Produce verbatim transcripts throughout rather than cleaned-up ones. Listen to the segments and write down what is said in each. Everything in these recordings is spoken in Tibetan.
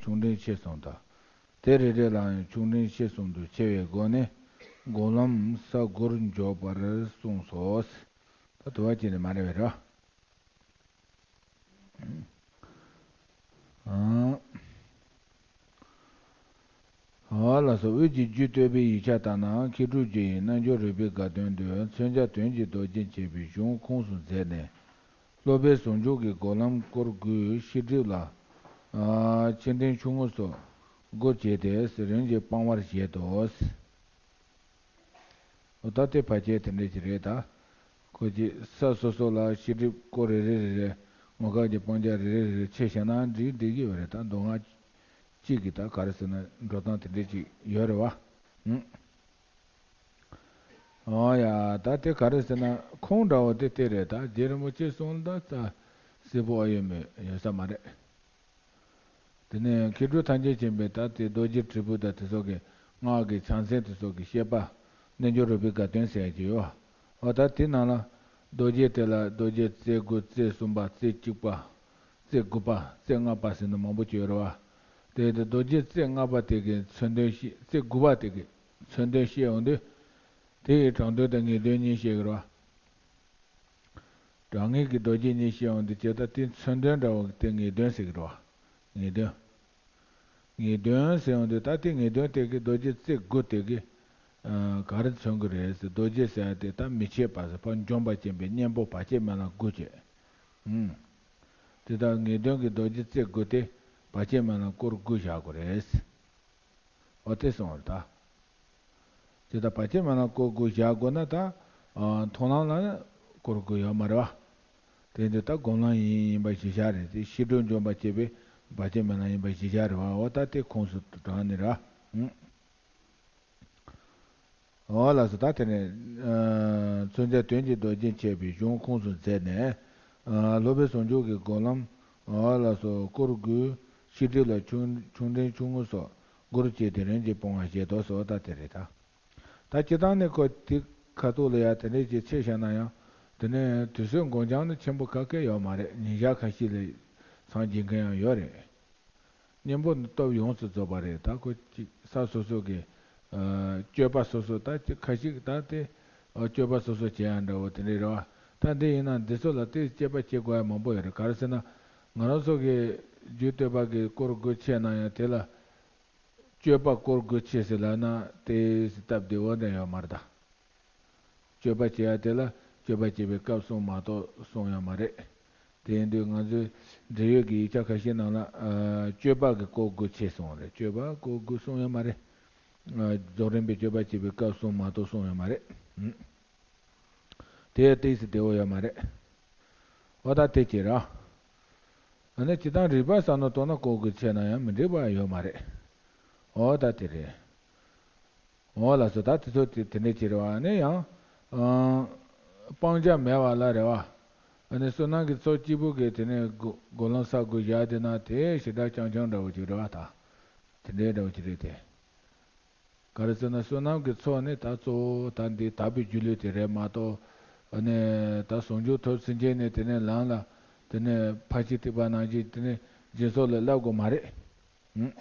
ཆུང་འབྲིང་ཆེ་གསུམ་དང་། དེ་རེ་རེ་ལའང་ཆུང་འབྲིང་ཆེ་གསུམ་དུ་ཕྱེ་བའི་སྒོ་ནས་སྒོམ་ལམ་ས་དགུར་འཇོག་པར་གསུངས་སོ། ད་དུ་བ་ཅན་ནི་མ་རེད་པས་ར། ཨ། ཨ་ལགས་སོ། དབུས་ཀྱི་རྒྱུད་སྟོད་པའི་ཡིག་ཆ་ལྟར་ན། མཁས་གྲུབ་རྗེ་ཡིས་རྣལ་འབྱོར་རོལ་པའི་དགའ་སྟོན་དུ་མཚོན་བྱ་དོན་གྱི་མདོ་རྒྱན་བྱས་པའི་གཞུང་ཁུངས་སུ་མཛད་ནས། སློབ་པའི་ཟུང་འཇུག་གི་སྒོམ་ལམ་སྐོར་དགུའི་ཤེས་སྒྲིབ་ལ། ཨ། ཆེ་འབྲིང་ཆུང་ངུ་སོགས་དགུར་བྱས་ཏེ་རིམ་གྱིས་སྤང་བར་བཞེད་དོ། འོ་ད་དེ་ཕལ་ཆེར་དེ་འདྲ་ཞིག་རེད་ད། ཁོ་ཅིག་ས་སོ་སོ་ལ་ཤེས་སྒྲིབ་སྐོར་རེ་རེ་རེ་རེ། ངོ་སྐལ་གྱི་སྤང་བྱ་རེ་རེ་རེ་རེ་ཕྱེ་བཞག་ན་འགྲིག་འགྲིག་གི་ཡོད་རེད་ད། མདོ་སྔགས་གཅིག་གི་ད་ག་རེ་ཟེར་ན་འགྲོ་སྟངས་དེ་འདྲ་ཅིག་ཡོད་རེད་བ། ཨུམ། ཨོ་ཡ། ད་དེ་ག་རེ་ཟེར་ན་ཁུངས་འདྲ་བོ་དེ་དེ་རེད་ད། རྗེ་རིན་པོ་ཆེ་གསུངས་ད་ཙ་གསལ་པོ་ཨ་ཡོད་མེད་ཡོད་ས་མ་རེད། དེ་ནས་མཁས་གྲུབ་ཐམས་ཅད་མཁྱེན་པའི་ད་དེ་རྡོ་རྗེ་དྲིལ་བུ་དང་དེ་སོགས་ཀྱི་སྔགས་ཀྱི་བྱང་སེམས་དེ་སོགས་ཀྱི་བཤད་པ། རྣལ་འབྱོར་རོལ་པའི་དགའ་སྟོན་ཟེར་གྱི་ཡོད། འོ་ད་དེ་ནང་ལ་རྡོ་རྗེ་དེ་ལ་རྡོ་རྗེ་རྩེ་དགུ་རྩེ་གསུམ་པ་རྩེ་གཅིག་པ། རྩེ་དགུ་པ་རྩེ་ལྔ་པ་ཟེར་ནས་མང་པོ་ཅིག་ཡོད་རེད་བ། དེ་དེ་རྡོ་རྗེ་རྩེ་ལྔ་པ་དེ་གི་མཚོན་དོན་བཤད། རྩེ་དགུ་པ་དེ་གི་མཚོན་དོན་བཤད་ཡོང་དུས། དེ་ཡི་དྲང་དོན་དང་ངེས་དོན་གཉིས་བཤད་ཀྱི་རེད་བ། དྲང་ངེས་ཀྱི་རྡོ་རྗེ་གཉིས་བཤད་ཡོང་དུས་ཇི་ལྟར་དེའི་མཚོན་དོན་འདྲ་བོ་དེ་ངེས་དོན་ཟེར་གྱི་རེད་བ། ངེས་དོན། ངེས་དོན་ཟེར་ཡོང་དུས་ད་དེ་ངེས་དོན་དེ་གི་རྡོ་རྗེ་རྩེ་དགུ་དེ་གི། ཨ། ག་རེ་མཚོན་གྱི་རེད་ཟེར། རྡོ་རྗེ་ཟེར་ཡ་དེ་ད་མི་ཕྱེད་པ་ཟེར། ཕར་འཇོམས་པ་ཅན་པའི་གཉེན་པོ་བར་ཆད་མེད་ལམ་དགུ་བྱས། ཨུམ། དེ་ལྟར་ངེས་དོན་གྱི་རྡོ་རྗེ་རྩེ་དགུ་དེ་བར་ཆད་མེད་ལམ་སྐོར་དགུ་བཞག་དགོས་རེད། འོ་དེ་སོང་བར་ད། དེ་ལྟར་བར་ཆད་མེད་ལམ་སྐོར་དགུ་བཞག་དགོས་ན་ད། ཨ། མཐོང་ལམ་ལ་སྐོར་དགུ་ཡོད་མ་རེད་བ། དེ་འདི་ད་སྒོམ་ལམ་ཡིན་ཡིན་པ་གཞི་བཞག་རེད་དེ། ཤེས་སྒྲིབ་འཇོམས་པ་བྱེད་པའི་བར་ཆད་མེད་ལམ་ཡིན་པ་གཞི་བཞག་རེད་བ། འོ་ད་དེ་ཁུངས་སུ་དྲངས་ནི་རེད་བ། ཨུམ། འོ་ལགས་སོ། ད་དེ་ནས། ཨ། མཚོན་བྱ་དོན་གྱི་མདོ་རྒྱན་བྱས་པའི་གཞུང་ཁུངས་སུ་མཛད་ནས། ཨ། སློབ་པའི་ཟུང་འཇུག་གི་སྒོམ་ལམ། འོ་ལགས་སོ། སྐོར་དགུའི་ཤེས་སྒྲིབ་ལ་ཆུང་ཆུང་འབྲིང་ཆུང་ངུ་སོགས་དགུར་བྱས་ཏེ་རིམ་གྱིས་སྤོང་བར་བཞེད་དོ་ཟེར། འོ་ད་དེ་རེད་ད། ད་སྤྱིར་བཏང་ནས་ཁོ་དེ་ཁ་ཐུག་ལ་ཡ་དེ་འདྲས་ཀྱི་ཆེ་བཞག་ན་ཡང་། དེ་ནས་དུས་ཚོད་འགོར་འགྱངས་ནི་ཆེན་པོ་ག་གེ་ཡོད་མ་རེད། ཉིན་ཞག་ཁ་ཤས་ལ་མཚམས་བརྗེ་མཁན་ཡང་ཡོད་རེད། གཉེན་པོ་ནི་སྟོབས་ཡོངས་སུ་རྫོགས་པ་རེད། ད་ཁོ་ཅིག་ས་སོ་སོ་གི། ཨ། སྤྱོད་པ་སོ་སོ་ད་ཅིག་ཁ་ཤས་ད་དེ། ཨ། སྤྱོད་པ་སོ་སོ་བྱེད་ཡ་འདྲ་བོ་དེ་འདྲས་རེད་བ། ད་འདི་ཡིན་ན་འདི་ཚོ་ལ་དེ་དཔྱད་པ་བྱེད་དགོས་ཡ་མང་པོ་ཡོད་རེད། ག་རེ་ཟེར་ན། ང་རང་ཚོ་གི་རྒྱུད་སྟོད་པ་གི་སྐོར་དགུ་ཆེ་ན་ཡང་དེ་ལ། སྤྱོད་པ་སྐོར་དགུ་ཆེ་ཟེར་ལབ་ན་དེ་སྟབས་བདེ་བོ་འདྲ་ཡོད་མ་རེད་ད། སྤྱོད་པ་བྱེད་ཡ་དེ་ལ་སྤྱོད་པ་བྱེད་པའི་སྐབས་གསུམ་མ་གཏོགས་གསུངས་ཡོད་མ་རེད། དེ་ཡིན་དུས་ང་ཚོའི་འབྲེལ་ཡོད་ཀྱི་ཡིག་ཆ་ཁ་ཤས་ནང་ལ། ཨ། སྤྱོད་པ་གི་སྐོར་དགུ་ཆེ་གསུངས་རེད། སྤྱོད་པ་སྐོར་དགུ་གསུངས་ཡོད་མ་རེད། ཨ། རྫོགས་རིམ་པའི་སྤྱོད་པ་བྱེད་པའི་སྐབས་གསུམ་མ་གཏོགས་གསུངས་ཡོད་མ་རེད། ཨུམ། དེ་ཏོག་ཙམ་བདེ་བོ་ཡོད་མ་རེད། འོ་ད་དེ་ཅི་རེད། ཨ་ནི་སྤྱིར་བཏང་རིགས་པ་བསམ་བློ་གཏོང་ན་སྐོར་དགུ་ཆེ་ན་ཡང་མི་འགྲིག་པ་ཡོད་མ་རེད། འོ་ད་དེ་རེད། འོ་ལགས་སོ། ད་དེ་ཚོ་དེ་དེ་འདྲས་ཅི་རེད་བ། ཨ་ནི་ཡང་། ཨང་། སྤང་བྱ་མེད་པ་ལ་རེད་བ། ཨ་ནི་བསོད་ནམས་ཀྱི་ཚོགས་གཅིག་པུ་གིས་དེ་ནས་སྒོ་སྒོམ་ལམ་ས་དགུ་བཞག་དེ་ན་དེ་ཞེ་དྲག་རྐྱང་རྐྱང་འདྲ་བོ་ཅིག་རེད་བ་ད། དེ་འདྲས་འདྲ་བོ་ཅིག་རེད་དེ། ག་རེ་ཟེར་ན་བསོད་ནམས་ཀྱི་ཚོགས་ནི་ད་གཙོ་བོ་ད་འདི་དག་པའི་སྒྱུ་ལུས་དེ་རེད་མ་གཏོགས། ཨ་ནི་ད་ཟུང་འཇུག་ཐོབ་ཚུན་ཆད་ནས་དེ་ནས་ལམ་ལ་དེ་ནས་ཕར་ཕྱིན་ཐེག་པ་ནང་བཞིན་དེ་ནས་སྦྱིན་སོགས་ལ་བསླབ་དགོས་མ་རེད། ཨུམ།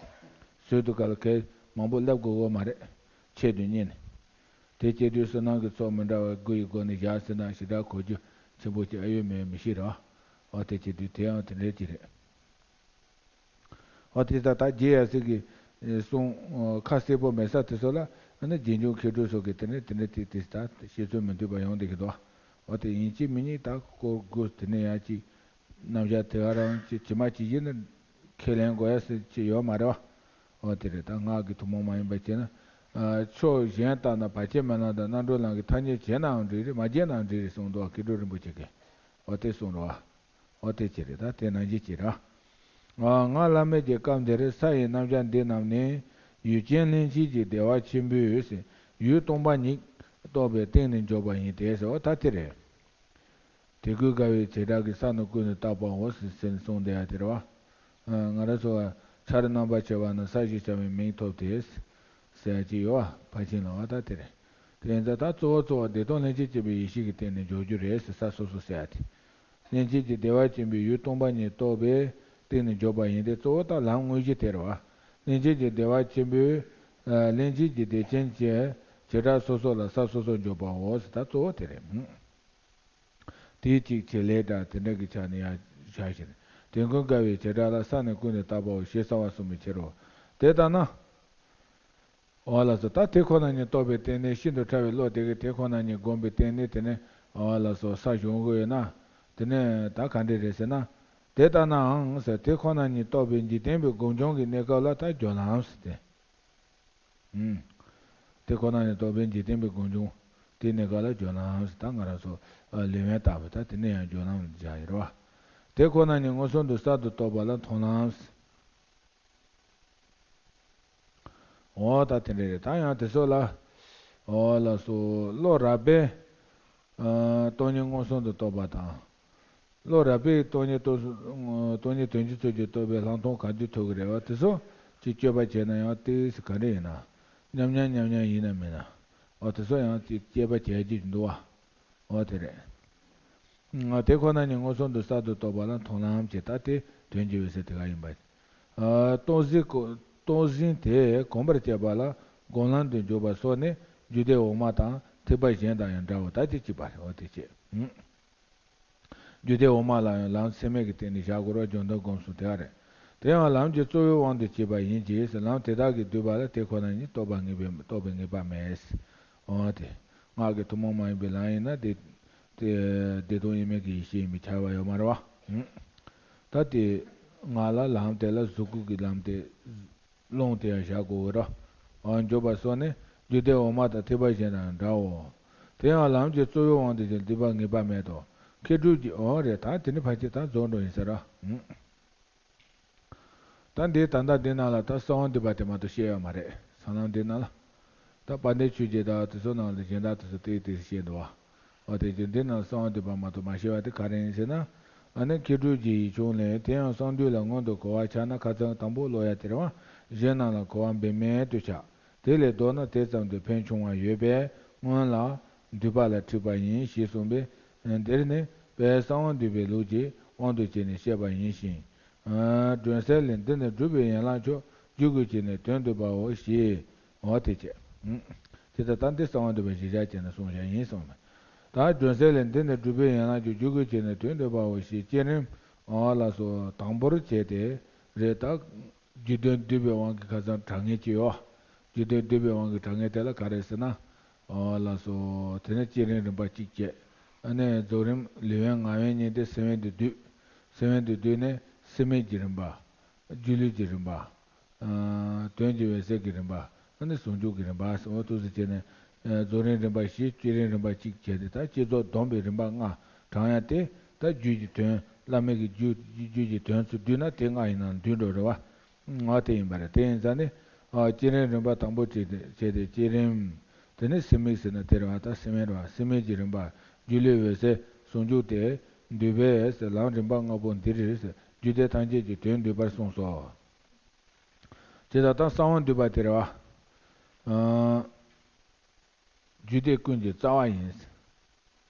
ཟུར་དུ་ག་ལ་གལ་མང་པོ་བསླབ་དགོས་ཀྱི་མ་རེད། ཆེད་དུ་གཉེར་ནས། དེ་བྱེད་དུས་བསོད་ནམས་ཀྱི་ཚོགས་མི་འདྲ་བ་དགུ་ཡི་སྒོ་ནས་བཞག་ཟེར་ན་ཞེ་དྲག་གོ་རྒྱུ་ཆེན་པོ་ཞིག་ཨེ་ཡོད་མེད་མི་ཤེས་ར། འོ་དེ་བྱེད་དུས་དེ་ཡང་དེ་འདྲ་ཅིག་རེད། འོ་དེ་ལྟར་ད་རྗེ་ཡབ་སྲས་ཀྱི་གསུང་ཁ་གསལ་པོ་མེད་ས་དེ་ཚོ་ལ་ཨ་ནི་རྗེས་འཇུག་མཁས་གྲུབ་སོགས་ཀྱིས་དེ་ནས་དེ་ནས་དེ་དེ་ལྟར་བཤད་ཚུལ་མི་མཐུན་པ་ཡོང་བསྡད་ཀྱི་འདུག་འོ་དེ་ཡིན་གཅིག་མིན་གཉིས་ད་སྐོར་དགུ་དེ་ནས་ཡང་གཅིག་རྣམ་གཞག་དེ་ག་རང་གཅིག་ཇི་མ་ཇི་བཞིན་དུ་ཁས་ལེན་དགོས་ཡ་ཟེར་གཅིག་ཡོད་མ་རེད་བ། འོ་དེ་རེད། ད་སྔགས་ཀྱི་ཐུན་མོང་མ་ཡིན་པ་བྱས་ན། ཨ། ཕྱོགས་གཞན་ལྟར་ན་བར་ཆད་མེད་ལམ་དང་རྣལ་འབྱོར་ལམ་གྱི་ཐ་སྙད་བྱས་ནའང་འགྲིག་རེད། མ་བྱས་ནའང་འགྲིག་རེད་གསུངས་འདུག་མཁས་གྲུབ་རིན་པོ་ཆེ་གིས། འོ་དེ་གསུངས་རེད་བ། འོ་དེ་ཅི་རེད། ད་དེ་ནང་བཞིན་གྱིས་ར། ཨ། སྔགས་བླ་མེད་ཀྱི་སྐབས་འདིར་ས་ཡི་རྣམ་གཞག་འདི་རྣམས་ནི། ཡུལ་ཅན་ལྷན་སྐྱེས་ཀྱི་བདེ་བ་ཆེན་པོའི་ཡུལ་སྟོང་པ་ཉིད་རྟོགས་པའི་སྟེང་ནས་འཇོག་པ་ཡིན་ཏེ་ཟེར། འོ་ད་དེ་རེད། དད་གུས་དགའ་བའི་བྱེ་བྲག་གིས་ས་རྣམས་ཀུན་ནས་བཏགས་པའོ་ཟེར་གསུངས་བསྡད་ཡ་དེ་རེད་བ། ང་རང་ཚོ་བ་ཆར་རྣམ་པར་ཕྱེ་བ་ན་ས་ཞེས་བྱ་བའི་མིང་ཐོབ་སྟེ། ཟེར་ཡ་ཅིག་ཡོད་བ། ཕར་ཕྱིན་ལ་བ་ད་དེ་རེད། དེ་ཡིན་ཙང་ད་གཙོ་བོ་གཙོ་བོ་བདེ་སྟོང་ལྷན་ཅིག་སྐྱེས་པའི་ཡེ་ཤེས་ཀྱི་སྟེང་ནས་འཇོག་རྒྱུ་རེད་ཟེར། ས་སོ་སོ་ཟེར་ཡ་དེ། ལྷན་སྐྱེས་ཀྱི་བདེ་བ་ཆེན་པོའི་ཡུལ་སྟོང་པ་ཉིད་རྟོགས་པའི་ སྟེང་ནས་འཇོག་པ་ཡིན་ཏེ། གཙོ་བོ་ད་ལམ་དངོས་གཞི་དེ་རེད་བ། གླིང་ཆེན་གྱི་བདེ་བ་ཆེན་པོས། ཨ། གླིང་ཆེན་གྱི་བདེ་ཆེན་གྱི་བྱེ་བྲག་སོ་སོ་ལ་ས་སོ་སོར་འཇོག་པའོ་ཟེར། ད་གཙོ་བོ་དེ་རེད། དེའི་གཅིག་བྱེད་ལས་དང་དེ་འདྲ་གི་ཆ་ནས་ཡང་བཞག་ཕྱིར། དོན་ཀུན་དགའ་བའི་བྱེ་བྲག་ལ་ས་ནི་ཀུན་ནས་བཏགས་པའོ་ཞེས་གསལ་བར་གསུངས་པའི་ཕྱིར་རོ། དེ་ལྟ་ན། འོ་ལགས་སོ། ད་དེ་ཁོ་ན་ཉིད་རྟོགས་པའི་སྟེང་ནས་ཤིན་ཏུ་ཕྲ་བའི་བློ་དེ་གིས་དེ་ཁོ་ན་ཉིད་བསྒོམས་པའི་སྟེང་ནས་དེ་ནས་འོ་ལགས་སོ་ས་ཞུགས་ཀྱི་ཡོད་ན། དེ་ནས་ད་ག་འདྲ་རེད་ཟེར་ན། དེ་ལྟ་ནའང་ཟེར། དེ་ཁོ་ན་ཉིད་རྟོགས་པའི་འཇིག་རྟེན་པའི་སྒོམ་བྱུང་གི་གནས་སྐབས་ལ་ད་སྦྱོར་ལམ་ཟེར་ཏེ། ཨུམ། དེ་ཁོ་ན་ཉིད་རྟོགས་པའི་འཇིག་རྟེན་པའི་སྒོམ་བྱུང་དེའི་གནས་སྐབས་ལ་སྦྱོར་ལམ་ཟེར། ད་ང་རང་ཚོ་ལེའུ་བཏབ་པ་ད་དེ་ནས་ཡང་སྦྱོར་ལམ་བཞག་ཡོད་རེད་བ། དེ་ཁོ་ན་ཉིད་མངོན་སུམ་དུ་གསར་དུ་རྟོགས་པ་ལ་མཐོང་ལམ་ཟེར། འོ་ད་དེ་འདྲ་རེད། ད་ཡང་དེ་ཚོ་ལ། འོ་ལགས་སོ། བློ་རགས་པས། ཨ། སྟོང་ཉིད་མངོན་སུམ་དུ་རྟོགས་པ་དང་། བློ་རགས་པས་སྟོང་ཉིད་རྟོགས། སྟོང་ཉིད་དོན་སྤྱི་ཚུལ་གྱིས་རྟོགས་པའི་ལྷག་མཐོང་ག་དུས་ཐོབ་ཀྱི་རེད་བ། དེ་ཚོ་ཅིག་དཔྱད་པ་བྱས་ན་ཡང་ཏོག་ཙམ་ག་འདྲ་ཡིན་ན། མཉམ་མཉམ་མཉམ་མཉམ་ཡིན་ན་མིན་ན། འོ་དེ་ཚོ་ཡང་ཅིག་དཔྱད་པ་བྱས་ཀྱི་འདུག་བ། འོ་དེ་རེད། དེ་ཁོ་ན་ཉིད་མངོན་སུམ་དུ་གསར་དུ་རྟོགས་པ་ལ་མཐོང་ལམ་ཞེས། ད་དེ་དོན་གྱི་འོད་གསལ་དེ་ག་ཡིན་པ། ཨ། རྟོགས་ཟིན་གོ། རྟོགས་ཟིན་དེ་གོམས་པར་བྱས་པ་ལ་སྒོམ་ལམ་དུ་འཇུག་པ་སོགས་ནི་རྒྱུད་སྡེ་འོག་མ་དང་ཐེག་པ་གཞན་དང་ཡང་འདྲའོ། ད་དེ་གཅིག་པ་རེད། འོ་དེ་བྱས། རྒྱུད་སྡེ་འོག་མ་ལ་ཡང་ལམ་སེལ་མེད་ཀྱི་སྟེང་ནས་བཞག་དགོས་རེད། སྦྱོར་མདོ་སྒོམ་གསུམ་དེ་ག་རེད། དེ་ཡང་ལམ་གྱི་གཙོ་བོའི་དབང་དུ་བྱས་པ་ཡིན་གྱི་ཟེར། ལམ་དེ་དག་གིས་བསྡུས་པ་ལ་དེ་ཁོ་ན་ཉིད་རྟོགས་པ་ངེས་པའི། རྟོགས་པའི་ངེས་པ་མེད་ཟེར། འོ་དེ། སྔགས་ཀྱི་ཐུན་མོང་མ་ཡིན་པའི་ལམ་ཡིན་ན་དེ། དེ་བདེ་སྟོང་དབྱེར་མེད་ཀྱི་ཡེ་ཤེས་ཡིན་པས་ཁྱབ་པ་ཡོད་མ་རེད་བ། ད་དེ་སྔགས་ལ་ལམ་དེ་ལ་གཟུགས་སྐུ་གི་ལམ་དེ། ཀློང་དེ་ཡང་བཞག་དགོས་ར། འོ་འཇོག་པ་སོགས་ནི་རྒྱུད་སྡེ་འོག་མ་དང་ཐེག་པ་གཞན་དང་འདྲའོ། དེ་ཡང་ལམ་གྱི་གཙོ་བོའི་དབང་དུ་བྱས་བསྡུས་པ་ངེས་པ་མེད་དོ། མཁས་གྲུབ་ཀྱི། འོ་རེད། ད་དེ་ནི་ཕལ་ཆེར་ད་རྫོགས་འགྲོ་ཡིན་ས་ར། ད་འདི་ད་ལྟ་འདི་ནང་ལ་ད་གསང་བ་འདུས་པ་དེ་མ་གཏོགས་བཤད་ཡོད་མ་རེད། སང་ལམ་འདི་ནང་ལ། ད་དཔལ་ལྡན་ཆོས་རྗེ་དང་དེ་ཚོ་ནང་ལ་གཞན་དག་དེ་ཚོ་ཏིག་ཏིག་བཤད་འདུག་བ། འོ་དེ་བཞིན་འདི་ནང་གསང་བ་འདུས་པ་མ་གཏོགས་མ་བཤད་པ་དེ་ག་རེ་ཡིན་ཟེར་ན། ཨ་ནི་མཁས་གྲུབ་རྗེ་ཡི་ཆུང་ལས། དེ་ཡང་གསང་འདུས་ལ་སྔོན་དུ་གོ་བ་ཆགས་ན་ཁ་ཚང་དང་པོ་ཀློག་ཡ་དེ་རེད་བ། གཞན་རྣམས་ལ་གོ་བ་འབད་མེད་དུ་ཆགས། དེ་ལས་ལྡོག་ན་དེ་ཙམ་དུ་ཕན་ཆུང་བ་ཡོད་པས་སྔོན་ལ་འདུས་པ་ལ་འཁྲིལ་བ་ཡིན་ཞེས་གསུངས་པས། འདིར་ནི་དཔལ་གསང་བ་འདུས་པའི་ལུགས་ཀྱི་དབང་དུ་བྱས་ནས་བཤད་པ་ཡིན་ཞིང་། སྒྲོན་གསལ་ལས། འདི་ནི་སྒྲུབ་པའི་ཡན་ལག་མཆོག་རྒྱུད་ཀུན་བྱས་ནས་དོན་བསྡུས་པའོ་ཞེས། འོ་དེ་བྱས། དེ་ལྟར་ད་འདི་གསང་བ་འདུས་པ་གཞིར་བཞག་བྱས་ནས་གསུངས་བཞག་ཡིན་གསུངས་མས། ད་སྒྲོན་གསལ་ལས། འདི་ནི་སྒྲུབ་པའི་ཡན་ལག་མཆོག་རྒྱུད་ཀུན་བྱས་ནས་དོན་བསྡུས་པའོ་ཞེས་བསྐྱེད་རིམ། འོ་ལགས་སོ། དང་པོར་བྱས་ཏེ་རེད་ད། རྒྱུད་དོན་བསྡུས་པའི་དབང་གིས་ཁ་སང་དྲང་ངེས་ཅིག་ཡོད། རྒྱུད་དོན་བསྡུས་པའི་དབང་གིས་དྲང་ངེས་དེ་ལ་ག་རེ་ཟེར་ན། འོ་ལགས་སོ། དེ་ནས་བསྐྱེད་རིམ་རིམ་པ་གཅིག་བྱས། ཨ་ནི་རྫོགས་རིམ་ལེའུ་བན་ལྔ་བན་གཉིས་དེ་སེམས་དབེན་དུ་བསྡུས། སེམས་དབེན་དུ་བསྡུས་ནས་སེམས་མེད་ཀྱི་རིམ་པ། སྒྱུ་ལུས་ཀྱི་རིམ་པ། ཨ། དོན་གྱི་འོད་གསལ་གྱི་རིམ་པ། ཨ་ནི་ཟུང་འཇུག་གི་རིམ་པ་ཟེར་བ་འདུག་སེ་བྱས་ནས། ཨ། རྫོགས་རིམ་རིམ་པ་བཞི། བསྐྱེད་རིམ་རིམ་པ་གཅིག་བྱས་ཏེ། ད་བསྐྱེད་རྫོགས་སྡོམ་པའི་རིམ་པ་ལྔ་དྲངས་ཡ་དེ། ད་རྒྱུད་ཀྱི་དོན། བླ་མེད་ཀྱི་རྒྱུད། རྒྱུད་ཀྱི་དོན་ཚུར་བསྡུས་ན་དེ་ལྔ་ཡིན་ནའང་འདུས་འགྲོ་རེད་བ། ང་དེ་ཡིན་པ་རེད། དེ་ཡིན་ཙང་ནི། ཨ། བསྐྱེད་རིམ་རིམ་པ་དང་པོ་བྱས་ཏེ། བྱས་ཏེ་བསྐྱེད་རིམ། དེ་ནས་སེམས་མེད་ཟེར་ན་དེ་རེད་བ། ད་སེམས་མེད་རེད་བ། སེམས་མེད་ཀྱི་རིམ་པ། སྒྱུ་ལུས་འོད་གསལ། ཟུང་འཇུག་སྟེ། འདུས་པས་ཟེར། ལམ་རིམ་པ་ལྔ་པོ་འདི་རེད་ཟེར། རྒྱུད་སྡེ་ཐམས་ཅད་ཀྱི་དོན་བསྡུས་པར་གསུངས་སོ། དེ་ལྟར་ད་གསང་བ་འདུས་པ་དེ་རེད་བ། ཨ། རྒྱུད་སྡེ་ཀུན་གྱི་རྩ་བ་ཡིན།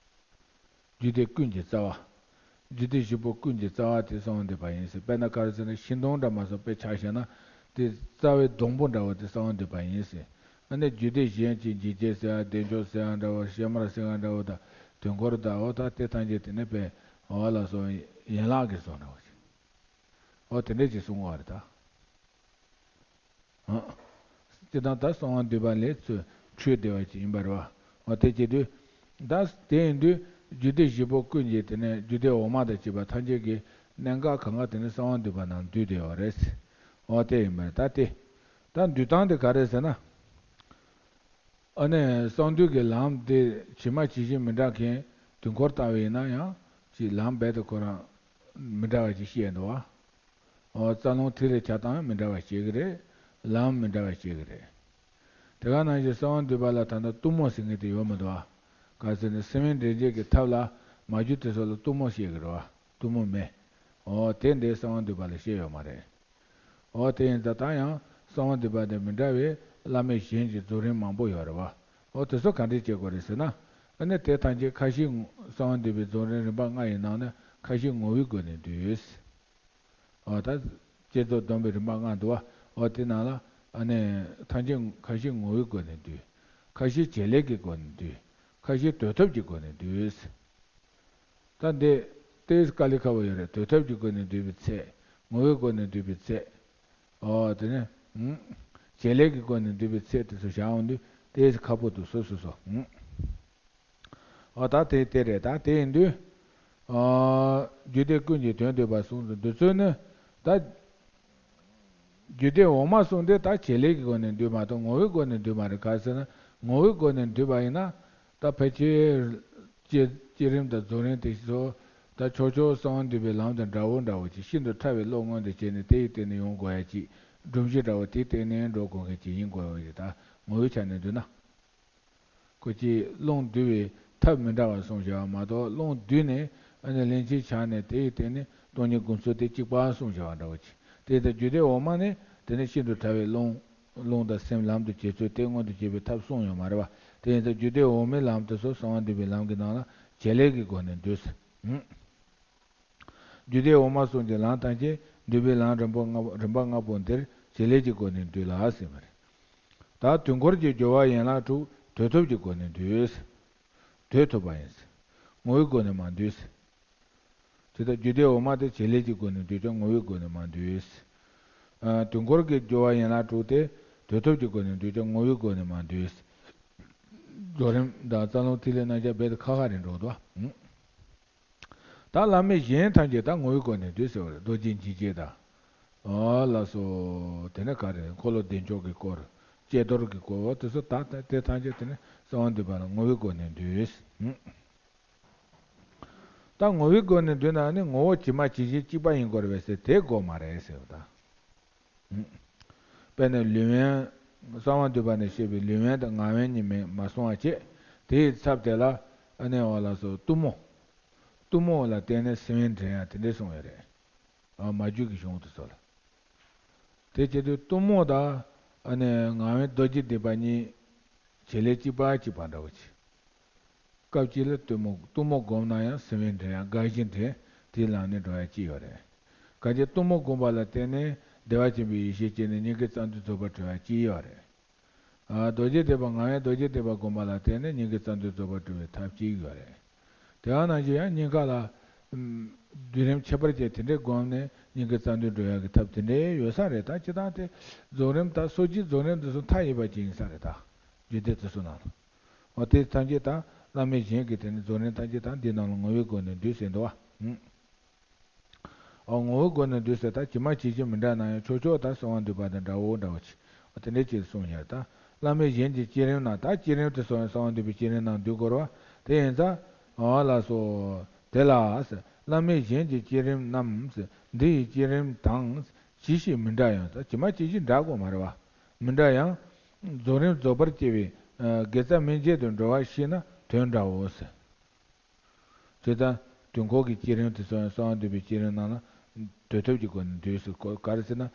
རྒྱུད་སྡེ་ཀུན་གྱི་རྩ་བ། རྒྱུད་སྡེ་བཞི་པོ་ཀུན་གྱི་རྩ་བ་དེ་གསང་བ་འདུས་པ་ཡིན་ཟེར། དཔེར་ན་ག་རེ་ཟེར་ན། ཤིང་སྡོང་འདྲ་མ་སོགས་དཔེ་ཆ་བཞག་ན། དེ་རྩ་བའི་སྡོང་པོ་འདྲ་བོ་དེ་གསང་བ་འདུས་པ་ཡིན་ཟེར། ཨ་ནི་རྒྱུད་སྡེ་གཞན་གྱི་འཇིགས་བྱེད་ཟེར་ཡ། བདེ་མཆོག་ཟེར་ཡ་འདྲ་བོ། གཤེད་མར་ཟེར་ཡ་འདྲ་བོ་དང་། དུས་འཁོར་དང་། འོ་ད་དེ་ཐམས་ཅད་དེ་ནི་དཔེ། འོ་ལགས་སོ། ཡན་ལག་གི་བཟོ་འདྲ་བོ་ཞིག་འོ་དེ་འདྲ་ཅིག་གསུང་བ་རེད་ད། ཨ། སྤྱིར་བཏང་ད་གསང་བ་འདུས་པ་ལས་ཚུར་འཕྲོས་བསྡད་པ་ཅིག་ཡིན་པ་རེད་བ། འོ་དེ་བྱེད་དུས། ད་དེ་ཡིན་དུས་རྒྱུད་སྡེ་བཞི་པོ་ཀུན་གྱི། དེ་ནས་རྒྱུད་སྡེ་འོག་མ་དང་བཅས་པ་ཐམས་ཅད་ཀྱི་གནད་འགག་གང་ག་དེ་ནི་གསང་བ་འདུས་པ་ནང་འདུས་བསྡད་ཡོད་རེད། འོ་དེ་ཡིན་པ་རེད། ད་དེ། ད་འདུས་སྟངས་དེ་ག་རེ་ཟེར་ན། ཨ་ནི་གསང་འདུས་ཀྱི་ལམ་དེ་ཇི་མ་ཇི་བཞིན་མི་འདྲ་མཁན། དུས་འཁོར་ལྟ་བུ་ཡིན་ན་ཡང་ཅིག་ལམ་རྦད་དེ་ཁོ་རང་མི་འདྲ་བ་ཅིག་བཤད་འདུག་བ། འོ་རྩ་རླུང་ཐིག་ལེ་ཆགས་སྟངས་མི་འདྲ་བ་བཤད་ཀྱི་རེད། ལམ་མི་འདྲ་བ་བཤད་ཀྱི་རེད། དེ་ག་ནང་བཞིན་གསང་བ་འདུས་པ་ལ་ད་ལྟ་གཏུམ་མོ་ཟེར་མཁན་དེ་ཡོད་མི་འདུག་བ། ག་ཟེར་ན་སེམས་དབེན་འདྲེན་བྱེད་ཀྱི་ཐབས་ལ་མ་གྱུར་དེ་ཚོ་ལ་གཏུམ་མོ་བཤད་ཀྱི་རེད་བ། གཏུམ་མོ་མེ། འོ་དེ་འདི་གསང་བ་འདུས་པ་ལ་བཤད་ཡོད་མ་རེད། འོ་དེ་ཡིན་ཙང་ད་ཡང་གསང་བ་འདུས་པ་དང་མི་འདྲ་བའི་བླ་མེད་གཞན་གྱི་རྫོགས་རིམ་མང་པོ་ཡོད་རེད་བ། འོ་དེ་ཚོ་ག་འདྲས་བྱེད་དགོས་རེད་ཟེར་ན། ཨ་ནི་དེ་ཐམས་ཅད་ཁ་ཞེ་ངོ་། གསང་བ་འདུས་པའི་རྫོགས་རིམ་རིམ་པ་ལྔ་ཡི་ནང་ནས་ཁ་ཞེ་ངོ་བོའི་སྒོ་ནས་འདུས། འོ་ད་བསྐྱེད་རྫོགས་སྡོམ་པའི་རིམ་པ་ལྔ་འདུག་བ། འོ་དེ་ནང་ལ་ཨ་ནི་ཐམས་ཅད་ཁ་ཤས་ངོ་བོའི་སྒོ་ནས་འདུས། ཁ་ཤས་བྱེད་ལས་ཀྱི་སྒོ་ནས་འདུས། ཁ་ཤས་དོར་ཐབས་ཀྱི་སྒོ་ནས་འདུས། ད་འདི་ཏོག་ཙམ་དཀའ་ལས་ཁག་པོ་ཡོད་རེད། དོར་ཐབས་ཀྱི་སྒོ་ནས་འདུས་པའི་ཚད། ངོ་བོའི་སྒོ་ནས་འདུས་པའི་ཚད། འོ་དེ་ནས་ཨུམ། བྱེད་ལས་ཀྱི་སྒོ་ནས་འདུས་པའི་ཚད་དེ་ཚོ་བཞག་འོང་དུས་ཏོག་ཙམ་ཁག་པོ་འདུག་སོ་སོ་སོ། ཨུམ། འོ་ད་དེ་དེ་རེད། ད་དེ་ཡིན་དུས། ཨ། རྒྱུད་སྡེ་ཀུན་གྱི་དོན་བསྡུས་པ་གསུངས་སོ། འདི་ཚོ་ནི་ད། རྒྱུད་སྡེ་འོག་མ་གསུམ་དེ་ད་བྱེད་ལས་ཀྱི་སྒོ་ནས་འདུས་མ་གཏོགས་ངོ་བོའི་སྒོ་ནས་འདུས་མ་རེད། ག་ཟེར་ན་ངོ་བོའི་སྒོ་ནས་འདུས་པ་ཡིན་ན་ད་ཕལ་ཆེར་བསྐྱེད་བསྐྱེད་རིམ་དང་རྫོགས་རིམ་དེ་ཚོ་ད་ཕྱོགས་ཆོས་གསང་བ་འདུས་པའི་ལམ་དང་འདྲ་བོ་འདྲ་བོ་ཅིག་ཤིན་ཏུ་ཕྲ་བའི་བློ་མངོན་དུ་བྱས་ནས་དེ་ཡི་སྟེང་ནས་ཡོང་དགོས་ཡ་ཅིག་སྒྲོམ་གཞི་འདྲ་བོ་དེའི་སྟེང་ནས་འགྲོ་དགོས་མཁན་ཅིག་ཡིན་དགོས་པ་རེད། ད་ངོ་བོའི་ཆ་ནས་འདུས་ན། ཁོ་ཅིག་རླུང་བསྡུ་བའི་ཐབས་མི་འདྲ་བ་གསུངས་བཞག་པ་མ་གཏོགས་རླུང་བསྡུས་ནས་ཨ་ནི་ལན་གཅིག་ཆགས་ནས་དེའི་སྟེང་ནས་སྟོང་ཉིད་སྒོམ་ཚུལ་དེ་གཅིག་པ་གསུངས་བཞག་པ་འདྲ་བོ་ཅིག་དེ་ལྟར་རྒྱུད་སྡེ་འོག་མ་ནས་དེ་ནས་ཤིན་ཏུ་ཕྲ་བའི་རླུང་རླུང་དང་སེམས་ལམ་དུ་བྱེད་ཚུལ་དེ་མངོན་དུ་བྱེད་པའི་ཐབས་གསུངས་ཡོད་མ་རེད་པ། དེ་ཡིན་ཙང་རྒྱུད་སྡེ་འོག་མའི་ལམ་དེ་ཚོ་གསང་བ་འདུས་པའི་ལམ་གྱི་ནང་ལ་བྱེད་ལས་ཀྱི་སྒོ་ནས་འདུས། རྒྱུད་སྡེ་འོག་མ་གསུམ་གྱི་ལམ་ཐམས་ཅད་འདུས་པའི་ལམ་རིམ་པ་ལྔ་རིམ་པ་ལྔ་པོ་འདིར་བྱེད་ལས་ཀྱི་སྒོ་ནས་འདུས་ལ་ཟེར་བ་རེད། ད་དུས་འཁོར་གྱི་སྦྱོར་བ་ཡན་ལག་དྲུག་དོར་ཐབས་ཀྱི་སྒོ་ནས་འདུས། དོར་ཐུབ་པ་ཡིན། ངོ་བོའི་སྒོ་ནས་མ་འདུས། དེ་ལྟར་རྒྱུད་སྡེ་འོག་མ་དེ་བྱེད་ལས་ཀྱི་སྒོ་ནས་འདུས་ཀྱང་ངོ་བོའི་སྒོ་ནས་མ་འདུས། ཨ། དུས་འཁོར་གྱི་སྦྱོར་བ་ཡན་ལག་དྲུག་དེ་དོར་ཐབས་ཀྱི་སྒོ་ནས་འདུས་ཀྱང་ངོ་བོའི་སྒོ་ནས་མ་འདུས། རྫོགས་རིམ་དང་རྩ་རླུང་ཐིག་ལེ་རྣམ་གཞག་རྦད་དེ་ཁ་ཁ་རེད་འགྲོ་འདུག་ཨ། ད་བླ་མེད་གཞན་ཐམས་ཅད་ད་ངོ་བོའི་སྒོ་ནས་འདུས་ཟེར་བ་རེད། རྡོ་རྗེ་འཇིགས་བྱེད་དང་། ཨ་ལགས་སོ། དེ་ནས་ག་རེ་འཁོར་ལོ་བདེ་མཆོག་གི་སྐོར། ཀྱེ་རྡོར་གྱི་སྐོར། འོ་དེ་ཚོ་ད་དེ་ཐམས་ཅད་དེ་ནས་གསང་བ་འདུས་པ་ལ་ངོ་བོའི་སྒོ་ནས་འདུས། ད་ངོ་བོའི་སྒོ་ནས་འདུས་ན་ནི་ངོ་བོ་ཇི་མ་ཇི་བཞིན་གཅིག་པ་ཡིན་དགོས་རེད་པས་ཟེར་དེ་དགོས་མ་རེད་ཟེར་བ་དང་། དཔེར་ན་ལུས་དབེན། གསང་བ་འདུས་པ་ནས་བཤད་པའི་ལུས་དབེན་དང་ངག་དབེན་གཉིས་མེད་མ་སོང་བ་བྱས། དེའི་ཚབ་དེ་ལ་ཨ་ནི་འོ་ལགས་སོ་གཏུམ་མོ། གཏུམ་མོ་ལ་བརྟེན་ནས་སེམས་དབེན་འདྲེན་ཡང་དེ་འདྲས་གསུངས་ཡོད་རེད། ཨ། མ་རྒྱུད་ཀྱི་གཞུང་དུ་སོགས་ལ། དེ་བྱེད་དུས་གཏུམ་མོ་དང་ཨ་ནི་ངག་དབེན་རྡོ་རྗེ་སྡིག་པ་གཉིས་བྱེད་ལས་གཅིག་པ་གཅིག་པ་འདྲ་བོ་ཅིག་སྐབས་གཅིག་ལ་གཏུམ་མོ་གཏུམ་མོ་བསྒོམས་ན་ཡང་སེམས་དབེན་འདྲེན་ཡང་དགའ་བཞི་འདྲེན་དེའི་ལམ་ནས་འགྲོ་ཡ་གཅིག་ཡོད་རེད། གལ་ཏེ་གཏུམ་མོ་བསྒོམས་པ་ལ་བརྟེན་ནས་བདེ་བ་ཆེན་པོའི་ཡེ་ཤེས་སྐྱེས་ནས་སྙིང་གའི་རྩ་མདུད་རྫོགས་པར་གྲོལ་ཡ་གཅིག་ཡོད་རེད། ཨ། རྡོ་རྗེ་ཐེག་པ་ངག་དབེན་རྡོ་རྗེ་ཐེག་པ་བསྒོམས་པ་ལ་བརྟེན་ནས་སྙིང་གའི་རྩ་མདུད་རྫོགས་པར་གྲོལ་བའི་ཐབས་གཅིག་ཡོད་རེད། དེ་ཡང་ནང་བཞིན་ཡང་སྙིང་ག་ལ་ཨམ། བསྡུས་རིམ་ཁྱད་པར་ཅན་དེ་འདྲའི་བསྒོམས་ནས་སྙིང་གའི་རྩ་མདུད་འགྲོ་ཡག་གི་ཐབས་དེ་འདྲའི་ཡོད་ས་རེད། ད་སྤྱིར་བཏང་དེ་རྫོགས་རིམ་དང་སོ་སྐྱེའི་རྫོགས་རིམ་དེ་ཚོ་མཐའ་ཡས་པ་ཅིག་ཡིན་ས་རེད། ད་རྒྱུད་སྡེ་དེ་ཚོ་ནང་ལ། འོ་དེ་ཐམས་ཅད་ད་བླ་མེད་གཞན་གྱི་དེ་ནི་རྫོགས་རིམ་ཐམས་ཅད་ད་འདི་ནང་ལ་ངོ་བོའི་སྒོ་ནས་འདུས་ཟེར་འདུག་བ། ཨ། ངོ་བོའི་སྒོ་ནས་འདུས་ཟེར་ད་ཇི་མ་ཇི་བཞིན་མི་འདྲ་ན་ཡང་ཕྱོགས་ཕྱོགས་ད་གསང་བ་འདུས་པ་དང་འདྲ་བོ་འདྲ་བོ་ཅིག་འོ་དེ་འདྲའི་ཅིག་གསུངས་ཡོད། ད་བླ་མེད་གཞན་གྱི་བསྐྱེད་རིམ་ན་ད་བསྐྱེད་རིམ་དེ་སོགས་ཡང་གསང་བ་འདུས་པའི་བསྐྱེད་རིམ་ནང་འདུས་དགོས་རེད་བ། དེ་ཡིན་ཙང་། འོ་ལགས་སོ། དེ་ལ་ཟེར་བླ་མེད་གཞན་གྱི་བསྐྱེད་རིམ་རྣམས་ཟེར་འདི་ཡི་བསྐྱེད་རིམ་དང་ཇི་ཞིག་མི་འདྲ་ཡང་ཟེར་ཇི་མ་ཇི་བཞིན་འདྲ་དགོས་མ་རེད་བ། མི་འདྲ་ཡང་། རྫོགས་རིམ་རྫོགས་པར་སྐྱེ་བའི་དགེ་རྩ་སྨིན་བྱེད་དུ་འགྲོ་བ་ཤེས་ན་དོན་འདྲའོ་ཟེར། དེ་ལྟར་དུས་འཁོར་གྱི་བསྐྱེད་རིམ་དེ་ཚོ་ཡང་གསང་བ་འདུས་པའི་བསྐྱེད་རིམ་རྣམས་ལ་དོར་ཐབས་ཀྱི་སྒོ་ནས་འདུས་སོ། ག་རེ་ཟེར་ན།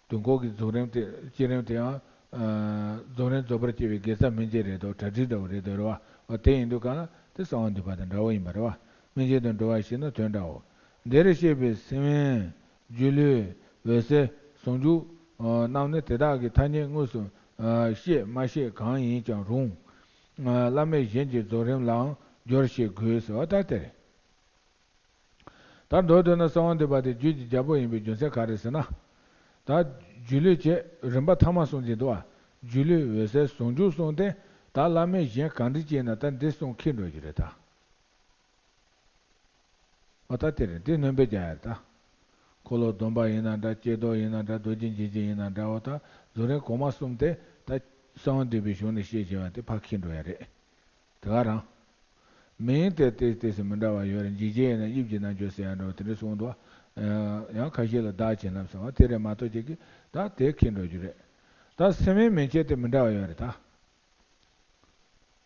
དུས་འཁོར་གྱི་རྫོགས་རིམ་དེ་བསྐྱེད་རིམ་དེ་ཡང་། ཨ། རྫོགས་རིམ་རྫོགས་པར་སྐྱེ་བའི་དགེ་རྩ་སྨིན་བྱེད་རེད་དོ། གྲ་སྒྲིག་འདྲ་བོ་རེད་དོ་རེད་བ། འོ་དེ་ཡིན་དུས་གང་ལ་དེ་གསང་བ་འདུས་པ་དང་འདྲ་བོ་ཡིན་པ་རེད་བ། སྨིན་བྱེད་དུ་འགྲོ་བ་ཞིག་ན་དོན་འདྲའོ། འདིར་བཤད་པའི་སེམས་དབེན། སྒྱུ་ལུས། འོད་གསལ། ཟུང་འཇུག་ཨ། རྣམས་ནི་དེ་དག་གི་ཐ་སྙད་དངོས་སུ། ཨ། ཤེས་མ་ཤེས་གང་ཡིན་ཀྱང་རུང་། ཨ། བླ་མེད་གཞན་གྱི་རྫོགས་རིམ་ལའང་སྦྱོར་བྱེད་དགོས་ཟེར་བ་ལྟར་ཏེ། ད་མདོར་བསྡུ་ན་གསང་བ་འདུས་པ་དེ་རྒྱུད་ཀྱི་རྒྱལ་པོ་ཡིན་པའི་རྒྱུ་མཚན་ག་རེ་ཟེར་ན། ད་སྒྱུ་ལུས་བྱས་རིམ་པ་ཐ་མ་གསུངས་ཀྱི་འདུག་བ། སྒྱུ་ལུས་འོད་གསལ་ཟུང་འཇུག་གསུངས་ཏེ། ད་བླ་མེད་གཞན་གང་འདྲ་ཅིག་ཡིན་ན་ད་འདི་གསུམ་ཁེལ་འགྲོ་རྒྱུ་རེད་ད། འོ་ད་དེ་རེད། འདི་སྣོན་པ་རྒྱག་ཡ་རེད་ད། འཁོར་ལོ་སྡོམ་པ་ཡིན་ན་འདྲ། ཀྱེ་རྡོར་ཡིན་ན་འདྲ། རྡོ་རྗེ་འཇིགས་བྱེད་ཡིན་ན་འདྲ། འོ་ད་རྫོགས་རིམ་གོང་མ་གསུམ་དེ་ད་གསང་བ་འདུས་པའི་གཞུང་ནས་བཤད་བྱས་པ་དེ་ཕར་ཁེལ་འགྲོ་ཡ་རེད། དེ་ག་རང་། མིང་དེ་ཏོག་ཙམ་མི་འདྲ་བ་ཡོད་རེད། འཇིགས་བྱེད་ཡིན་ན་དབྱིབས་ཀྱི་རྣལ་འབྱོར་ཟེར་ཡ་འདྲ་བོ་དེ་འདྲ་གསུངས་འདུག་ཡང་ཁ་ཤས་ལ་བདག་བྱིན་རླབས་ཟེར་བ་དེ་རེད་མ་གཏོགས་ཅིག་གིས་ད་དེ་ཁེལ་འགྲོ་རྒྱུ་རེད། ད་སེམས་དབེན་མན་ཆད་དེ་མི་འདྲ་བ་ཡོད་རེད་ད།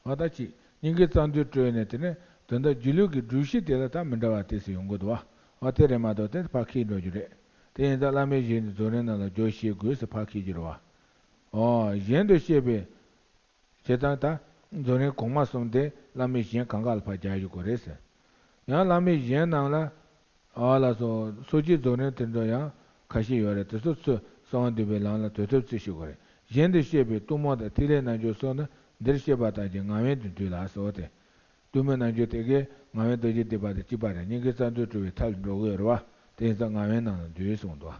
འོ་ད་ཅིག་སྙིང་གའི་རྩ་མདུད་བཀྲོལ་ནས་དེ་ནས་དོན་དག་སྒྱུ་ལུས་ཀྱི་སྒྲུབ་གཞི་དེ་ལ་ད་མི་འདྲ་བ་ཏོག་ཙམ་ཡོང་གི་འདུག་བ། འོ་དེ་རེད་མ་གཏོགས་དེ་ཕར་ཁེལ་འགྲོ་རྒྱུ་རེད། དེ་ཡིན་ཙང་བླ་མེད་གཞན་གྱི་རྫོགས་རིམ་རྣམས་ལ་སྦྱོར་བྱེད་དགོས་ཟེར་ཕར་ཁེལ་རྒྱུ་རེད་བ། འོ་གཞན་དུ་བཤད་པའི་བྱེད་སྟངས་ད་རྫོགས་རིམ་གོང་མ་གསུམ་དེ་བླ་མེད་གཞན་གང་ག་ལ་ཕར་རྒྱག་ཞུ་དགོས་རེད་ཟེར། ཡང་བླ་མེད་གཞན་རྣམས་ལ། ཨ་ལགས་སོ། སོ་སྐྱེའི་རྫོགས་རིམ་དེ་ཚོ་ཡང་ ཁ་ཤས་ཡོད་རེད། དེ་ཚོ་ཚུར་གསང་བ་འདུས་པའི་ལམ་ལ་དོར་ཐབས་ཚུལ་ཤེས་དགོས་རེད། གཞན་དུ་བཤད་པའི་གཏུམ་མོ་དང་ཐིག་ལེའི་རྣལ་འབྱོར་སོགས་ནི་འདིར་བཤད་པ་ལྟར་གྱི་ངག་དབང་དུ་འདུས་ལ་ཟེར་བ་དེ། གཏུམ་མོའི་རྣལ་འབྱོར་དེ་གའི་ངག་དབང་རྡོ་རྗེ་ཐེག་པ་དང་གཅིག་པ་རེད། སྙིང་གའི་རྩ་མདུད་སྤྲུལ་པའི་ཐབས་ལ་འགྲོ་གི་ཡོད་རེད་བ། དེ་ཡིན་ཙང་ངག་དབང་རྣམས་ལ་འདུས་གསུངས་འདུག།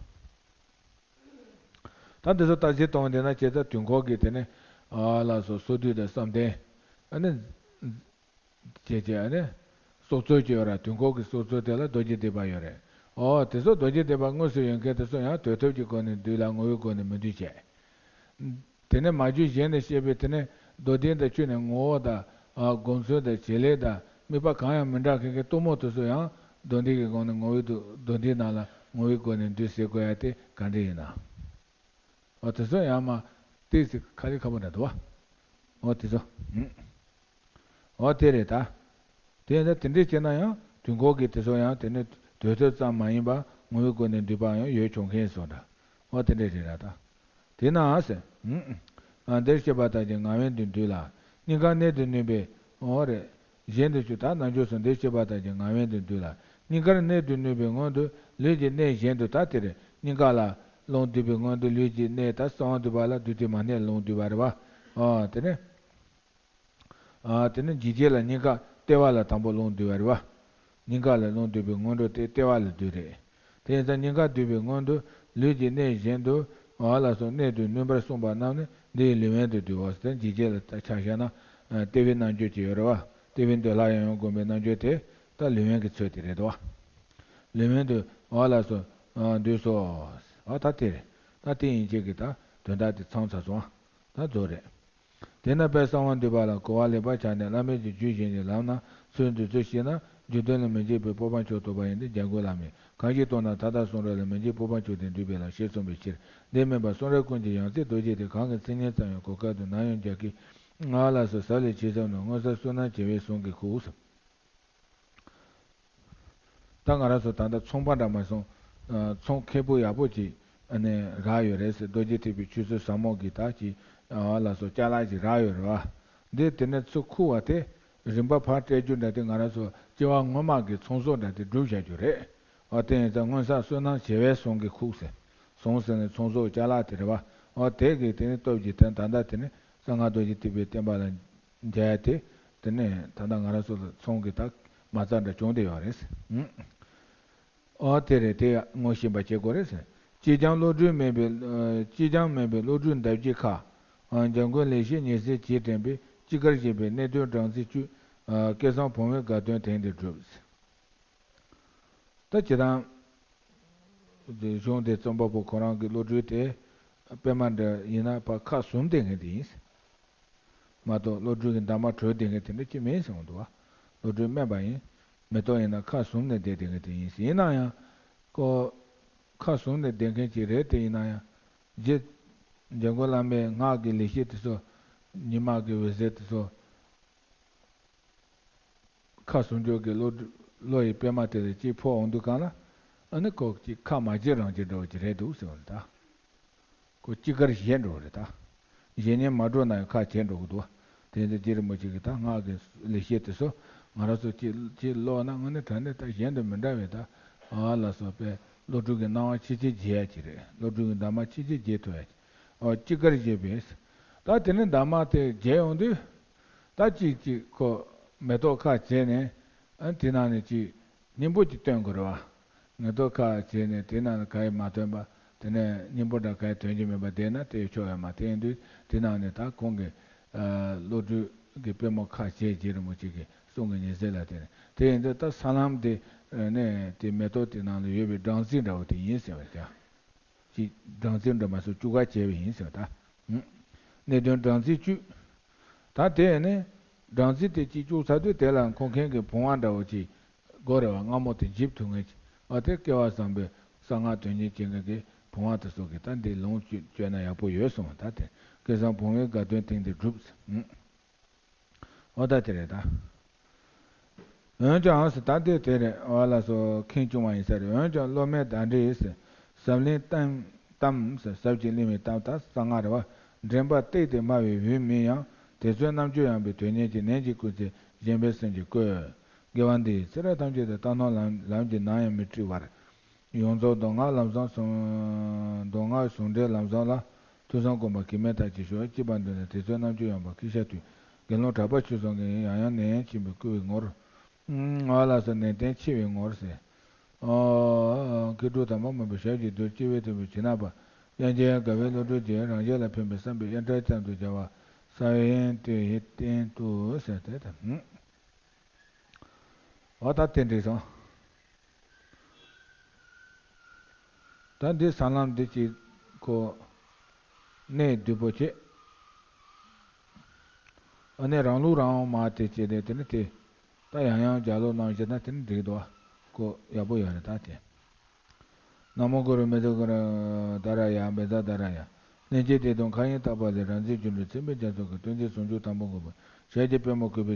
ད་འདི་ཚོ་བརྟག་དཔྱད་གཏོང་བ་འདི་ན་བྱས་ཙང་དུས་འཁོར་གྱི་དེ་ནས་ཨ་ལ་སོགས་སོ་བསྡུས་དང་བསམ་གཏན། ཨ་ནི། བྱས་བྱས་ཨ་ནི། སྲོག་རྩོལ་གྱི་ཡོད་ར། དུས་འཁོར་གྱི་སྲོག་རྩོལ་དེ་ལ་རྡོ་རྗེ་ཐེག་པ་ཡོད་རེད། ཨོ་དེ་ཚོ་རྡོ་རྗེ་ཐེག་པ་དངོས་སུ་ཡོད་མཁན་དེ་ཚོ་ཡང་དོར་ཐབས་ཀྱི་སྒོ་ནས་འདུས་ལ་ངོ་བོའི་སྒོ་ནས་མི་འདུས་བྱས། དེ་ནས་མ་རྒྱུད་གཞན་ནས་བཤད་པའི་དེ་ནས་མདོ་སྡེ་དང་ཆོས་ནས་ངོ་བོ་དང་། ཨ་སྒོམ་ཚུལ་དང་བྱེད་ལས་དང་དམིགས་པ་གང་ཡང་མི་འདྲ་མཁན་གྱི་གཏུམ་མོ་དེ་ཚོ་ཡང་མདོ་སྡེ་གི་སྒོ་ནས་ངོ་བོའི་དུ་མདོ་སྡེ་ནང་ལ་ངོ་བོའི་སྒོ་ནས་འདུས་ཟེར་དགོས་ཡ་དེ་ག་འདྲ་ཡིན་ན། ཨོ་དེ་ཚོ་ཡང་མ་ཏིག་ཙི་ཁ་ལི་ཁ་པོ་འདྲ་འདུག་བ། ཨོ་དེ་ཚོ། ཨུམ། ཨོ་དེ་རེད་ད། དེ་ཡིན་ཙང་དེ་འདྲས་བྱས་ན་ཡང་དུས་འཁོར་གྱི་དེ་ཚོ་ཡང་དེ་ནི་དོར་ཐབས་ཙམ་མ་ཡིན་པར་ངོ་བོའི་སྒོ་ནས་འདུས་པའང་ཡོད་ཆོག་མཁན་སོགས་འདྲ། ཨོ་དེ་འདྲས་རེད་ར་ད། དེས་ན་ཟེར། ཨུམ། ཨ་འདིར་བཤད་པ་ལྟར་གྱི་ངག་དབང་དུ་འདུས་ལ། སྙིང་གར་གནད་དུ་བསྣུན་པའི། ཨོ་རེད། གཞན་དུ་ཞུ་ད་རྣལ་འབྱོར་སོགས་འདིར་བཤད་པ་ལྟར་གྱི་ངག་དབང་དུ་འདུས་ལ། སྙིང་གར་གནད་དུ་བསྣུན་པའི་སྔོན་དུ་ལུས་ཀྱི་གནད་གཞན་དུ་ད་དེར་སྙིང་ག་ལ་ལུང་བསྡུས་པའི་སྔོན་དུ་ལུས་ཀྱི་གནད་ད་གསང་བ་འདུས་པ་ལ་བསྡུས་ཏེ་མ་གནས་ལུང་བསྡུས་པ་རེད་བ། ཨ་དེ་ནས། ཨ་དེ་ནས་འཇིགས་བྱེད་ལ་སྙིང་ག་ལྟེ་བ་ལ་དང་པོ་ལུང་བསྡུས་པ་རེད་བ། སྙིང་ག་ལ་ལུང་བསྡུས་པའི་སྔོན་འགྲོ་དེ་ལྟེ་བ་ལ་བསྡུས་རེད། དེ་ཡིན་ཙང་སྙིང་ག་བསྡུས་པའི་སྔོན་དུ་ལུས་ཀྱི་གནད་གཞན་དུ་བ་ལ་སོགས་གནད་དུ་བསྣུན་པར་གསུངས་པ་རྣམས་ནི་འདིའི་ལུས་དབེན་དུ་འདུའོ་ཟེར་ཏེ། འཇིགས་བྱེད་ལ་ཆ་བཞག་ན་ལྟེ་བའི་རྣལ་འབྱོར་གྱི་ཡོད་རེད་བ། ལྟེ་བའི་མདོ་སླར་ཡང་ཡང་བསྒོམ་པའི་རྣལ་འབྱོར་དེ་ད་ལུས་དབེན་གྱི་ཚུལ་དེ་རེད་དོ། ལུས་དབེན་དུ་བ་ལ་སོགས་འདུས་སོ། ཨ་ད་དེ་རེད། ད་དེ་ཡིན་ཅེས་ཀྱི་ད་དོན་དག་དེ་ཚང་ཚར་སོང་། ད་རྫོགས་རེད། དེས་ན་དཔལ་གསང་བ་འདུས་པ་ལ་གོ་བ་ལེགས་པར་བྱས་ནས་བླ་མེད་ཀྱི་རྒྱུད་གཞན་གྱི་ལམ་ན་ཚུར་འདུས་ཚུལ་ཤེས་ན། རྒྱུད་དོན་ལ་མི་འཇིགས་པའི་སྤོབས་པ་མཆོག་ཐོབ་པ་ཡིན་ཏེ། འཇམ་མགོན་བླ་མས་གང་ཞིག་རྟོགས་ན་མཐའ་དག་གསུང་རབ་ལ། མི་འཇིགས་སྤོབས་པ་མཆོག་ལྡན་འགྲུབ་པའི་ལམ་ཞེས་གསུངས་པའི་ཕྱིར། འདི་མིན་པར་གསུང་རབ་ཀུན་གྱི་ཡང་རྩེ་རྡོ་རྗེ་སྟེ། གང་གི་མཚན་ཉིད་ཙམ་ཡང་གོ་སྐབས་དུ་ནམ་ཡང་རྒྱག་གི་ང་ལ་སོགས་ཟབ་ལ་ཇི་ཙམ་ནོ། མངོན་གསལ་བསོད་ནམས་བྱེ་བའི་ཟུང་གིས་ཁུག། ད་ང་རང་ཚོ་ད་ལྟ་ཚོང་པ་འདྲ་མ་སོང་། ཨ་ཚོང་མཁས་པོ་ཡག་པོ་ཅིག་ཨ་ནི་རག་ཡོད་རེད་ཟེར། རྡོ་རྗེ་ཐེག་པའི་ཆོས་ཚུལ་ཟབ་མོ་གི་ད་ཅིག་ཨ་ལ་སོགས་ཅ་ལག་ཅིག་རག་ཡོད་རེད་བ། འདི་དེ་ནས་ཚུར་ཁུག་པ་དེ་རིན་པ་ཕར་སྤྲད་རྒྱུ་འདྲ་དེ་ང་རང་ཚོ་སྐྱེ་བ་སྔོན་མ་གི་ཚོང་ཟོག་འདྲ་དེ་སྒྲུབ་བཞག་རྒྱུ་རེད། ཨ་དེ་ཡིན་ཙང་མངོན་གསལ་བསོད་ནམས་བྱེ་བའི་ཟུང་གིས་ཁུག་ཟེར། ཟུང་ཟེར་ནས་ཚོང་ཟོག་ཅ་ལག་དེ་རེད་བ། ཨ་དེ་གི་དེ་ནས་སྟོབས་ཀྱིས་དེ་ད་ལྟ་དེ་ནས་གསང་སྔགས་རྡོ་རྗེ་ཐེག་པའི་བསྟན་པ་ལ་མཇལ་ཏེ། དེ་ནས་ད་ལྟ་ང་རང་ཚོ་ལ་ཚོང་གི་ད་མ་རྩ་འདྲ་བྱུང་བསྡད་ཡོད་རེད། ཨོ་དེ་རེད། དེ་ངོ་ཤེས་པ་བྱེད་དགོས་རེད། ཅིས་ཀྱང་བློ་གྲོས་མེད་པའི་ཅིས་ཀྱང་མེད་པའི་བློ་གྲོས་འདབ་བརྒྱའི་ཁ། འཇམ་མགོན་ལེགས་བཤད་ཉི་ཟེར་གྱིས་དྲན་པའི། ཅི་དགར་བཞེད་པའི་གནད་དོན་སྦྲང་རྩིའི་བཅུད། སྐལ་བཟང་བུང་བའི་དགའ་སྟོན་དེང་འདིར་སྒྲུབ། ད་ཇི་ལྟར་གཞུང་དེ་རྩོམ་པ་པོ་ཁོ་རང་གི་བློ་གྲོས་དེ་པད་མ་འདྲ་ཡིན་ན་ཕར་ཁ་ཟུམ་བསྡད་མཁན་དེ་ཡིན། མ་གཏོགས་བློ་གྲོས་ཀྱི་འདབ་མ་གྲོལ་བསྡད་མཁན་དེ་འདྲ་ཅིག་མིན་གསུངས་འདུག་བ། བློ་གྲོས་དམན་པ་ཡིན། མེ་ཏོག་ཡིན་ན་ཁ་ཟུམ་ནས་བསྡད་བསྡད་མཁན་དེ་ཡིན། ཡིན་ན་ཡང་ཁོ་ཁ་ཟུམ་ནས་བསྡད་མཁན་ཅིག་རེད་དེ། ཡིན་ན་ཡང་རྗེ་འཇམ་མགོན་བླ་མའི་སྔགས་ཀྱི་ལེགས་བཤད་དེ་ཚོ་ཉི་མ་གི་འོད་ཟེར་དེ་ཚོ་ཁ་ཟུམ་འཇོག་གི་བློ་བློ་ཡི་པད་མ་དེ་ལ་གཅིག་ཕོག་འོང་དུས་སྒང་ལ། ཨ་ནི་ཁོ་གཅིག་ཁ་མ་འབྱེད་རང་འབྱེད་འདྲ་བོ་ཅིག་རེད་འདུག་ཟེར་བ་རེད་ད། ཁོ་ཅི་དགར་བཞེད་འགྲོ་བ་རེད་ད། བཞེད་ཉན་མ་འགྲོ་ན་ཡང་ཁ་འབྱེད་འགྲོ་གི་འདུག་བ། དེ་ཚོ་རྗེ་རིན་པོ་ཆེ་གི་ད་སྔགས་ཀྱི་ལེགས་བཤད་དེ་ཚོ་ང་རང་ཚོ་གཅིག་གཅིག་ཀློག་ན་དངོས་གནས་དྲང་གནས་ད་གཞན་དང་མི་འདྲ་བའི་ད། ཨ་ལ་སོགས་པའི་བློ་གྲོས་ཀྱི་སྣང་བ་ཆེས་ཆེར་རྒྱས་ཡ་ཅིག་རེད། བློ་གྲོས་ཀྱི་འདབ་མ་ཆེས་ཆེར་རྒྱས་ཐུབ་ཡ་ཅིག། ཨོ་ཅི་དགར་བཞེད་པའི། ད་དེ་ནས་འདབ་མ་དེ་རྒྱས་ཡོང་དུས། ད་ཅིག་ཅིག་ཁོ་མེ་ཏོག་ཁ་བྱས་ནས། ཨ་དེ་ནང་ནས་ཅིག་སྙིང་པོ་ཅིག་སྟོན་དགོས་རེད་བ། མེ་ཏོག་ཁ་བྱས་ནས་དེ་ནང་ནས་ག་ཡེ་མ་ཐོན་པ། དེ་ནས་སྙིང་པོ་འདྲ་ག་ཡེ་ཐོན་གྱི་མེད་པ་བསྡད་ན་དེ་ཆོག་ཡ་མ་རེད། དེ་ཡིན་དུས་དེ་ནང་ནས་ད་ཁོང་གི་ཨ་བློ་གྲོས་ཀྱི་པད་མོ་ཁ་བྱས། རྗེ་རིན་པོ་ཆེ་གི་གསུང་གི་ཉི་ཟེར་ལ་བརྟེན་ནས། དེ་ཡིན་དུས་ད་ས་ལམ་དེ་ནས་དེ་མེ་ཏོག་དེ་ནང་ལ་ཡོད་པའི་སྦྲང་རྩི་འདྲ་བོ་དེ་ཡིན་ཟེར་བ་ཀྱང་། ཅིག་སྦྲང་རྩི་འདྲ་མ་སོགས་བཅུག་ག་བྱས་པ་ཡིན་ཟེར་བ་ད། གནད་དོན་སྦྲང་རྩིའི་བཅུད། ད་དེ་ནས་སྦྲང་རྩི་དེ་གཅིག་བཅུག་ཚར་དུས་དེ་ལ་འཁོར་མཁན་གྱི་བུང་བ་འདྲ་བོ་ཅིག་དགོས་རེད་བ། མངར་མོ་དེ་འཇིབ་ཐུབ་མཁན་ཅིག། ཨ་དེ་སྐལ་བ་བཟང་པོའི་གསང་སྔགས་དོན་གཉེར་བྱེད་མཁན་གྱི་བུང་བ་དེ་ཚོ་གིས་ད་འདི་ལོངས་སྤྱོད་སྤྱོད་ན་ཡག་པོ་ཡོད་གསུངས། ད་དེ་སྐལ་བཟང་བུང་བའི་དགའ་སྟོན་དེང་འདིར་སྒྲུབ། འོ་ད་དེ་རེད་ད། འོན་ཀྱང་ཟེར་ད་དེ་དེ་རེད། འོ་ལགས་སོ། ཁེངས་སྐྱུང་བ་ཡིན་ས་རེད། འོན་ཀྱང་སློབ་མའི་བརྡ་འགྲེལ་ཟེར། ཟབ་བརླིང་གཏམ་གཏམ་ཟེར། ཟབ་ཅིང་བརླིང་བའི་གཏམ་ད་གསང་སྔགས་རེད་བ། འདྲེན་པ་བཏེག་སྟེ་སྨྲ་བའི་འོས་མིན་ཡང་། དེ་ཚོའི་རྣམ་དཔྱོད་ཡངས་པའི་དོན་གཉེར་གྱིས། ནན་གྱིས་བསྐུལ་ཚེ་གཞན་ཕན་སེམས་ཀྱིས་བསྐུལ། དགེ་བ་འདིས་ཚེ་རབས་ཐམས་ཅད་དུ། ལྟ་སྣང་ལམ་ལམ་གྱིས་ནམ་ཡང་མི་བཀྲི་བར། ཡོངས་རྫོགས་མདོ་སྔགས་ལམ་བཟང་གསུང་། མདོ་སྔགས་ཟུང་འབྲེལ་ལམ་བཟང་ལ། ཐོས་བསམ་སྒོམ་པ་གེགས་མེད་མཐར་ཕྱིན་ཤོག་ཅེས་པ་འདོན་ནས་དེ་ཚོའི་རྣམ་འགྱུར་ཡངས་པ་ཁུ་ཤ་དུས་དགེ་སློང་གྲགས་པ་ཆོས་བཟང་གིས་ཡང་ཡང་ནན་ཆེན་པོས་བསྐུལ་བའི་ངོར། ཨ་ལགས་སོ། ནན་ཏན་ཆེ་བའི་ངོར་ཟེར། ཨོ། མཁས་གྲུབ་དམ་པ་མང་པོའི་ཞབས་ཀྱི་རྡུལ། སྤྱི་བོའི་སྟེང་དུ་བྱིན་ན་པ། དབྱངས་ཅན་དགའ་བའི་བློ་གྲོས་ཀྱིས། རང་གཞན་ལ་ཕན་པའི་བསམ་པའི་དབྱངས་སྒྲ་ཙམ་དུ་སྦྱར་བ། ས་བོན་དུ་ཡི་སྟེང་དུ་ཟེར་ཏེ་དང་། འོ་ད་དེ་འགྲིག་སོང་། ད་འདི་ས་ལམ་འདི་གཅིག་ཁོ་གནད་བསྡུས་པོ་བྱེད། ཨ་ནི་རང་ལུགས་རང་དབང་མ་དེ་བྱས་ཏེ་དེ་ནི་དེ་ད་ཡང་ཡང་ལྗགས་ཀློག་གནང་བྱས་ན་དེ་ནི་འགྲིག་འདུག་ཁོ་ཡག་པོ་ཡོད་རེད་ད་དེ། ན་མོ་གུ་རུ་མེ་ཏོག་གུ་རུ་ད་ར་ཡ་མེ་ཛ་ད་ར་ཡ། ལྷན་སྐྱེས་བདེ་སྟོང་མཁའ་དབྱིངས་དག་པ་ལས། རང་རྩལ་སྒྱུ་འཕྲུལ་མཚན་དཔེའི་རྒྱ་མཚོ་གི། སྟོན་མཛད་ཟུང་འཇུག་དང་པོ་འགོད་པ། ཞལ་གྱི་པད་མོ་བཀོད་པའི།